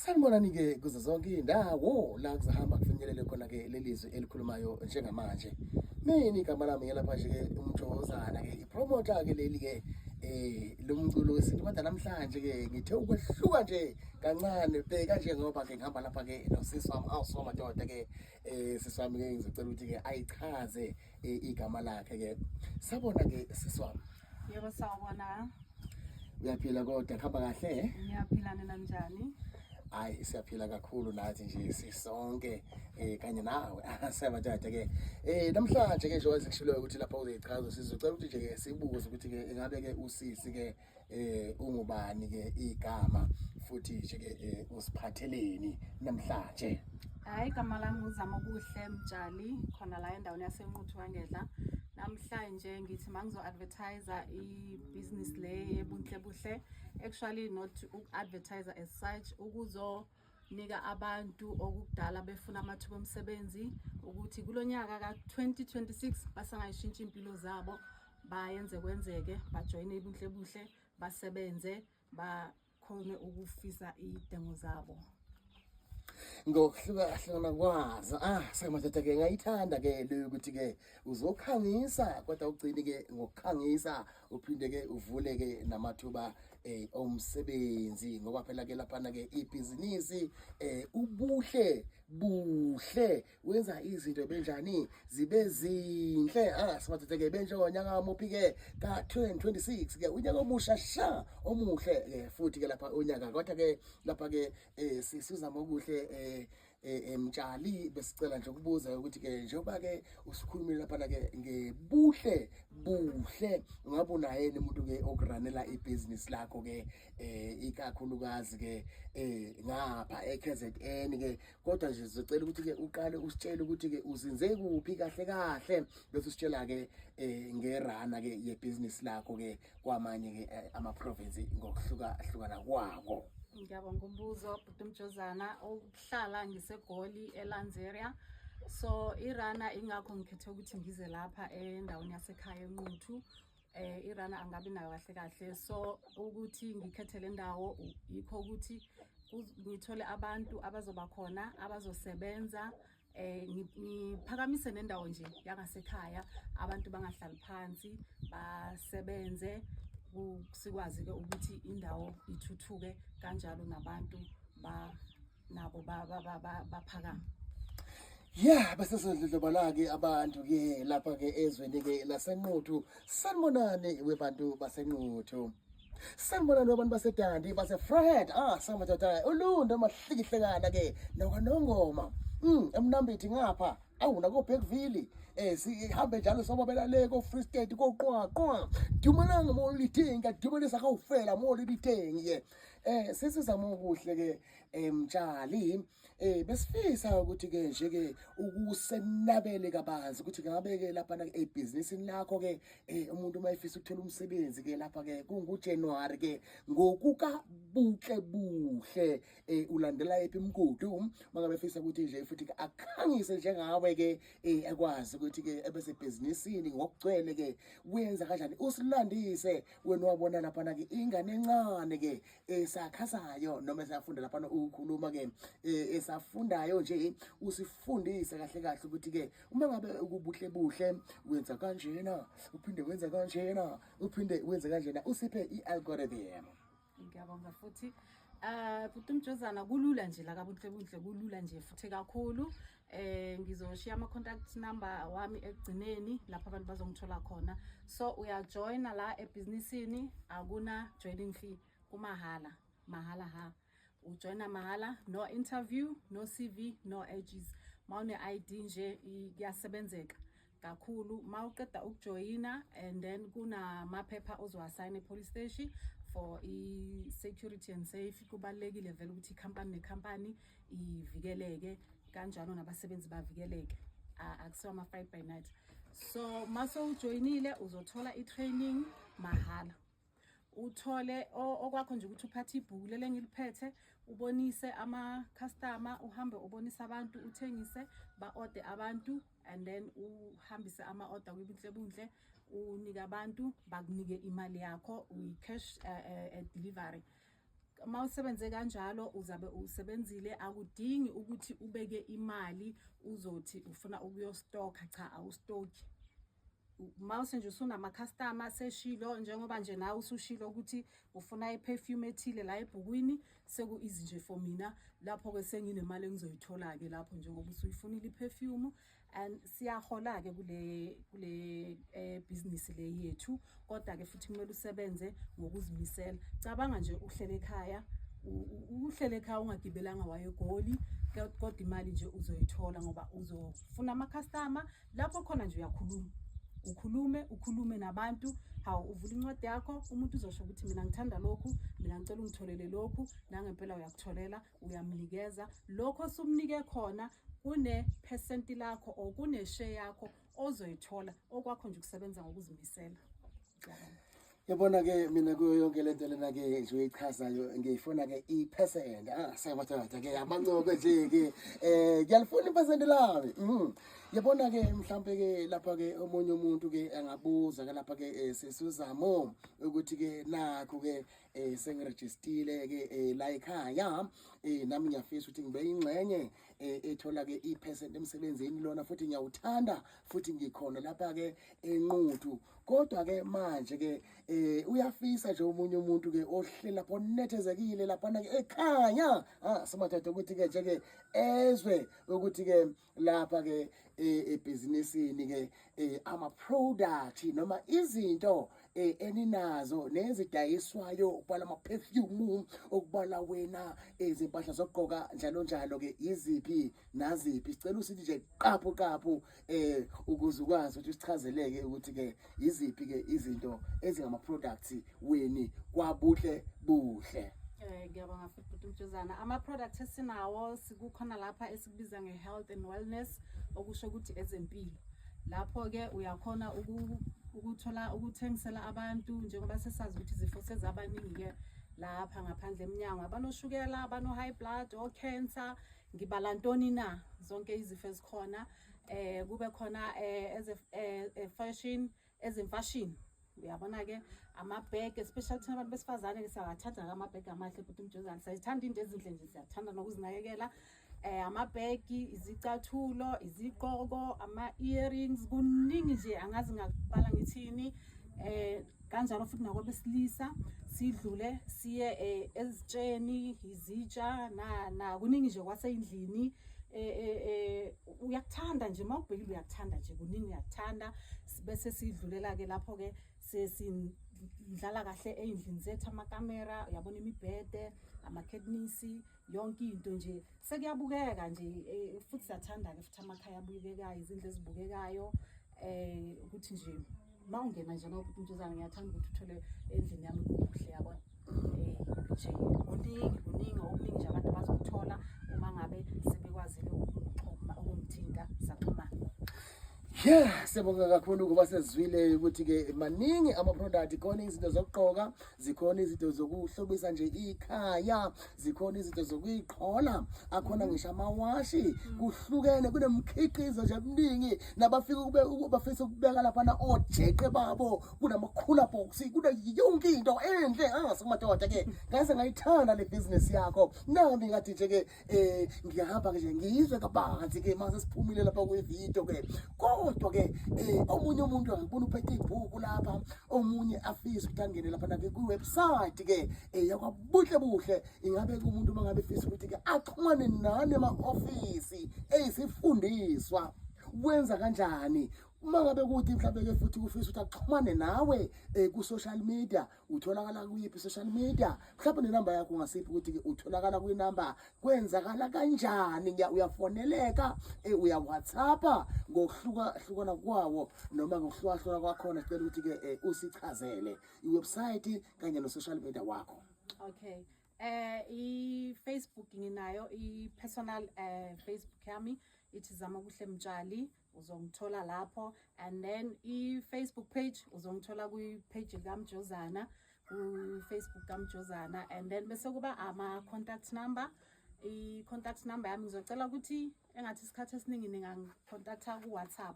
Sanibonani-ke kuzo zonke iy'ndawo la kuzohamba kufinyelele khona-ke leli zwi elikhulumayo njengamanje. Mina igama lami ngelapha nje-ke uMjozana-ke ipromotha-ke leli-ke lomculo wesintu, kodwa namhlanje-ke ngithe ukwehluka nje kancane, bheka nje ngoba-ke ngihamba lapha-ke nosisi wami, awu madoda-ke sisi wami-ke ngizocela ukuthi-ke ayichaze igama lakhe-ke. Sabona-ke sisi wami. Yebo, sawubona. Uyaphila kodwa, kuhamba kahle? Ngiyaphila, nina njani? Hayi, siyaphila kakhulu nathi nje sisonke kanye nawe. Siyabathatha ke. Namhlanje ke njengoba sikushilo ukuthi lapha uzoyichaza, sizocela ukuthi nje ke sibuze ukuthi ke ingabe ke usisi ke ungubani ke igama, futhi nje ke usiphatheleni namhlanje. Hayi, igama lami uZamokuhle Mtshali, khona la endaweni yaseNquthu kaNgedla. Namhlanje ngithi mangizo-advertise i-business le yebunhle buhle, actually not uku-advertise as such, ukuzonika abantu okukudala befuna amathuba omsebenzi ukuthi kulo nyaka ka-2026 basangayishintsha impilo zabo, bayenze kwenzeke, bajoyine ibunhle buhle, basebenze, bakhone ukufisa iy'dingo zabo. Ngokuhlukahlukana kwazo. Semadoda ke, ngayithanda ke leyo ukuthi ke uzokhangisa, kodwa ugcine ke ngokukhangisa uphinde ke uvule ke namathuba omsebenzi, ngoba phela ke laphana ke ibhizinisi ubuhle buhle wenza izinto benjani zibe zinhle. Simadoda ke, benjengonyaka muphi ke ka 2026 ke, unyaka omusha sha omuhle ke futhi ke lapha unyaka, kodwa ke lapha ke sisuzama okuhle Mtshali, besicela nje ukubuza ukuthi ke njengoba ke usukhulumile lapha ke ngebuhle buhle, ngabe unaye umuntu ke okuranela ibhizinisi lakho ke ikakhulukazi ke ngapha eKZN ke, kodwa nje sizocela ukuthi ke uqale usitshele ukuthi ke uzinze kuphi kahle kahle, bese usitshela ke ngerana ke yebhizinisi lakho ke kwamanye ke ama province ngokuhluka hlukana kwako. Ngiyabonga umbuzo, bhuti Mjozana. Ukuhlala ngiseGoli, eLanzeria, so irana ingakho ngikhethe ukuthi ngize lapha endaweni yasekhaya eNquthu. Irana angabi nayo kahle kahle, so ukuthi ngikhethe le ndawo yikho ukuthi ngithole abantu abazoba khona abazosebenza, ngiphakamise nendawo nje yangasekhaya, abantu bangahlali phansi, basebenze, sikwazi ke ukuthi indawo ithuthuke kanjalo, nabantu ba nabo baphakame. Yeah, bese sidlodlobala ke abantu ke lapha ke ezweni ke laseNquthu. Sanibonani webantu baseNquthu. Sanibonani wabantu baseDandi, baseFred. Samadoda ulundo mahlikihlekana ke nokwanongoma. Emnambithi ngapha. Awu, nako Bergville. Sihambe njalo sobabela le ko Free State, ko Qwaqwa. Dumelang mo liteng, dumelisa kaofela mo le diteng ke. Sesizama okuhle ke Mtshali. Besifisa ukuthi ke nje ke ukusenabele kabanzi ukuthi ngabe ke lapha na ebhizinisini lakho ke umuntu uma efisa ukuthola umsebenzi ke lapha ke kungu January ke ngokuka buhle buhle ulandela ephi imigudu, mangabe efisa ukuthi nje futhi ke akhangise njengawe ke akwazi ukuthi ke ebese ebhizinisini ngokugcwele ke, wenza kanjani? Usilandise wena wabona lapha na ke ingane encane ke esakhasayo noma esafunda lapha ukukhuluma ke esafundayo nje, usifundise kahle kahle ukuthi ke uma ngabe ukubuhle buhle wenza kanjena, uphinde wenza kanjena, uphinde wenze kanjena, usiphe i-algorithm. Ngiyabonga futhi. Bhuti Mjozana, kulula nje la kaBunhle Buhle, kulula nje futhi kakhulu. Ngizoshiya ama contact number wami ekugcineni lapho abantu bazongithola khona. So uyajoina la ebhizinisini, akuna joining fee, kumahala, mahala ha. Ujoina mahala, no interview, no CV, no ages. Mawune ID nje kuyasebenzeka kakhulu. Mawuqeda ukujoyina and then kunamaphepha ozowasayina e-police station for i-security and safe. Kubalulekile vele ukuthi ikhampani nekhampani ivikeleke kanjalo, nabasebenzi bavikeleke. Akusiwa ama-fight by night. So mase ujoyinile uzothola i-training mahala, uthole okwakho nje ukuthi uphathe ibhuku leli engiliphethe, ubonise ama-customer, uhambe ubonise abantu, uthengise, ba-ode abantu and then uhambise ama-order kwiBunhle Bunhle, unike abantu, bakunike imali yakho, uyi-cash delivery. Uma usebenze kanjalo uzabe usebenzile, akudingi ukuthi ubeke imali uzothi ufuna ukuyostoka. Cha, awustoki. Uma nje usunama-customer seshilo, njengoba nje nawe usushilo ukuthi ufuna i-perfume ethile la ebhukwini, seku-easy nje for mina lapho-ke, senginemali engizoyithola-ke lapho njengoba usuyifunile i-perfume. And siyahola-ke kule business le yethu, kodwa-ke futhi kumele usebenze ngokuzimisela. Cabanga nje uhlele ekhaya, uhlele ekhaya, ungagibelanga waye eGoli, kodwa imali nje uzoyithola ngoba uzofuna ama-customer. Lapho khona nje uyakhuluma, ukhulume, ukhulume nabantu. Hawu, uvula incwadi yakho, umuntu uzosho ukuthi mina ngithanda lokhu, mina ngicela ungitholele lokhu. Nangempela uyakutholela, uyamnikeza lokho osumnike khona. Kune-percent lakho or kune-share yakho ozoyithola. Okwakho nje ukusebenza ngokuzimisela. Ngiyabonga. Yabona-ke, mina kuyo yonke lento lena-ke nje uyichazayo, ngiyifuna-ke i-percent. Ah, semadoda-ke, amancoko nje-ke, ngiyalifuna i-percent lami. Yabona-ke, mhlampe-ke lapha-ke omunye umuntu-ke angabuza-ke lapha-ke, sesuzamo ukuthi-ke nakhu-ke sengirejistile-ke la ekhaya, nami ngiyafisa ukuthi ngibe ingxenye ethola-ke i-percent emsebenzini lona, futhi ngiyawuthanda, futhi ngikhona lapha-ke eNquthu. Kodwa-ke manje-ke uyafisa nje omunye umuntu-ke ohleli lapho onethezekile laphana-ke ekhaya, ah, simadoda, ukuthi-ke nje-ke ezwe ukuthi-ke lapha-ke ebhizinisini-ke ama-product noma izinto eninazo nezidayiswayo, ukubala ama-perfume, okubala wena izimpahla zokugqoka, njalo njalo ke, iziphi naziphi? Sicela usithi nje qaphu qaphu ukuze ukwazi ukuthi usichazeleke ukuthi ke iziphi ke izinto ezingama products weni kwaBuhle Buhle. Ngiyabonga futhi, bhuti Mjozana. Ama-products esinawo, sikukhona lapha esikubiza nge-health and wellness, okusho ukuthi ezempilo. Lapho-ke uyakhona ukuthola ukuthengisela abantu, njengoba sesazi ukuthi izifo sezabaningi-ke lapha ngaphandle emnyango, abanoshukela, abano-high blood, o-cancer, ngibala ntoni na, zonke izifo ezikhona. Kube khona eze fashion, ezemfashini. Uyabona-ke, amabhege, especially thina abantu besifazane-ke siyawathanda amabhege amahle, bhuti Mjozana. Siyayithanda into ezinhle nje, siyathanda nokuzinakekela. Amabhegi, izicathulo, izigqoko, ama-earrings, kuningi nje, angazi ngakubala ngithini. Kanjalo futhi nakwabesilisa, sidlule siye ezitsheni, izitsha na kuningi nje kwaseyindlini. Uyakuthanda nje uma ubhekile, uyakuthanda nje, kuningi uyakuthanda. Bese sidlulela ke lapho ke, sesindlala kahle ey'ndlini zethu, amakamera, uyabona, imibhede, amakhetnisi, yonke into nje sekuyabukeka nje. Futhi siyathanda-ke futhi amakhaya abukekayo, izindlu ezibukekayo, ukuthi nje uma ungena nje ngobhuti Mjozana, ngiyathanda ukuthi uthole endlini yami kukuhle, yabona. Nje kuningi, kuningi okuningi nje abantu bazokuthola uma ngabe sebekwazile ukungixhuma, ukungithinta, saxhumana. Yeah, siyabonga kakhulu ngoba sezwile ukuthi ke maningi ama-product. Khona izinto zokugqoka, zikhona izinto zokuhlobisa nje ikhaya, zikhona izinto zokuyiqhola, akhona ngisho amawashi, kuhlukene, kunemikhiqizo nje eminingi. Nabafika kube bafisa ukubeka laphana ojeqe babo, kunama-cooler box, kune yonke into enhle. Angasukumadoda ke, ngaze ngayithanda le business yakho. Nami ngathi nje ke ngiyahamba nje ngizwe kabanzi ke mase siphumile lapha kwi-video ke. Kodwa ke omunye umuntu angibona uphethe ibhuku lapha, omunye afise ukuthi angene lapha na kwi-website ke yakwaBuhle Buhle. Ingabe umuntu uma ngabe efisa ukuthi ke axhumane nani ema-ofisi eyisifundiswa, wenza kanjani? Uma ngabe kuthi mhlawumbe ke futhi ufisa ukuthi axhumane nawe ku-social media, utholakala kuyiphi social media? Mhlawumbe nenamba yakho ungasiphi ukuthi-ke utholakala kwinamba, kwenzakala kanjani, uyafoneleka, uya-WhatsAppa, ngokuhlukahlukana kwawo noma ngokuhlukahlukana kwakhona? Sicela ukuthi-ke usichazele i-website kanye no-social media wakho. Okay. I-Facebook nginayo, i-personal Facebook yami ithi Zama Kuhle Mtshali, uzongithola lapho. And then i-Facebook page, uzongithola kwi-page kaMjozana, ku-Facebook kaMjozana. And then bese kuba ama-contact number. I-contact number yami, ngizocela ukuthi engathi isikhathi esiningi ningangicontacta ku-WhatsApp.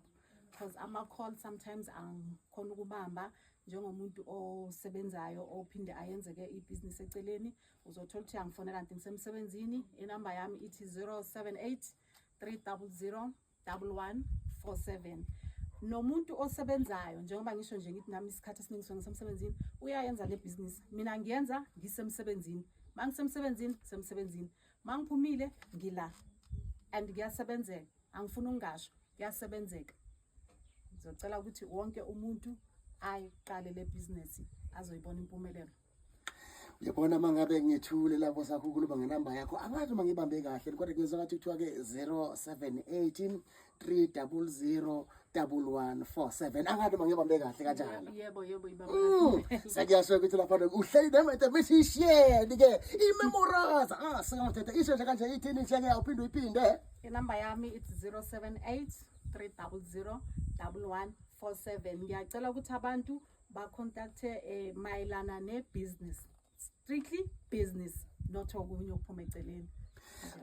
Because ama-call sometimes angikhona ukubamba njengomuntu osebenzayo ophinde ayenze-ke ibhizinisi eceleni. Uzothola ukuthi angifonela kanti ngisemsebenzini. Inamba yami ithi 078 300 1147. Nomuntu osebenzayo, njengoba ngisho nje ngithi nami isikhathi esiningi suke ngisemsebenzini, uyayenza le bhizinisi. Mina ngiyenza ngisemsebenzini, ma ngisemsebenzini semsebenzini, ma ngiphumile ngila, and kuyasebenzeka. Angifuni ukungasho, kuyasebenzeka. Ngizocela ukuthi wonke umuntu ayiqale le bhizinisi, azoyibona impumelelo. Uyabona, uma ngabe ngithule lapho sakho ukhuluma ngenamba yakho, angazi uma ngibambe kahle, kodwa ngizwa ngathi kuthiwa-ke 078 300 1147. Angazi uma ngibambe kahle kanjalo. Yebo, ibamba kahle. Sekuyasho ukuthi lapha uhleli ne-mathematician ke, i-memorize. Ah, singathetha isho nje kanje, ithini nje ke, awuphinde uyiphinde. Inamba yami it's 078 300 1147. Ngiyacela ukuthi abantu ba-contacte mayelana ne-business, strictly business, not okunye okuphuma eceleni.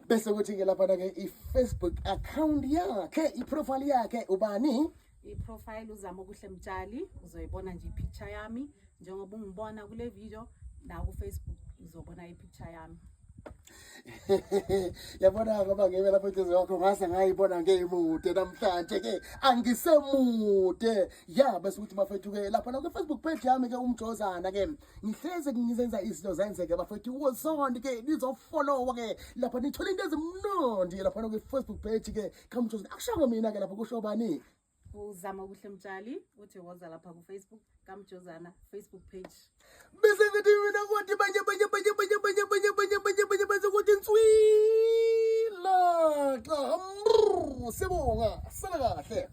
Bese kuthi-ke laphana-ke i-Facebook account yakhe, i-profile yakhe ubani? I-profile uZama Okuhle Mtshali. Uzoyibona nje i-picture yami njengoba ungibona kule video, la ku-Facebook uzobona i-picture yami. Yabona, ngoba ngebe lapho eduze kwakho, ngase ngayibona ngemude namhlanje ke, angisemude ya. Bese ukuthi bafethu ke lapha na ku-Facebook page yami ke, uMjozana ke, ngihleze ngizenza izinto zenzeke bafethu. Wozani ke nizofollowa ke lapha, nithole into ezimnandi lapha na kwi-Facebook page ke kaMjozana. Akushongo mina ke lapho, kusho bani? UZama Okuhle Mtshali uthi woza lapha ku-Facebook kaMjozana Facebook page. Bese ngithi mina kwathi banye banye banye banye banye banye banye banye banye, bese kuthi nswila xa. Sibonga, sala kahle.